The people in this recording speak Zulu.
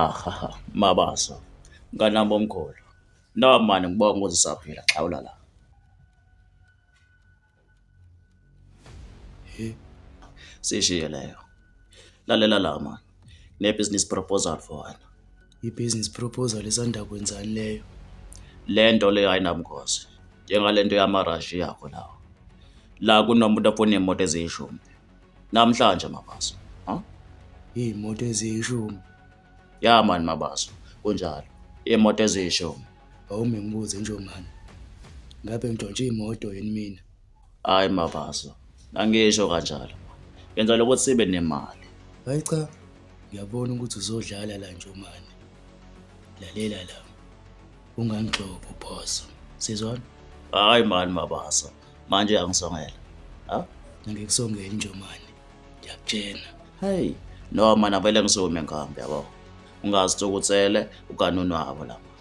Ah, Mabaso, mngani wami omkhulu. No mani ngibonga ukuthi usaphila, xhawula la. He, Sishiye leyo. Lalela la mani. Ne-business proposal for wena. I-business proposal isanda kwenzani leyo? Le nto leyo ayinabungozi. Njengale nto yamarashi yakho lawa. La kunomuntu ofuna iy'moto eziyishumi. Namhlanje Mabaso. Ha? Iy'moto eziyishumi. Ya mani Mabaso, kunjalo. Iy'moto eziyishumi. Awume ngibuze Njomane. Ngabe ngintshontshe iy'moto yini mina? Hayi Mabaso, angisho kanjalo. Ngenzela ukuthi sibe nemali. Hayi cha, ngiyabona ukuthi uzodlala la Njomane. Lalela la. Ungangigxobi ubhoso. Sizwana? Hayi mani Mabaso, manje uyangisongela. Ha? Angikusongeli Njomane. Ngiyakutshena. Hey, no mana vele ngisukume ngihambe yabo. Ungazithukuthele uganunu wabo lapha.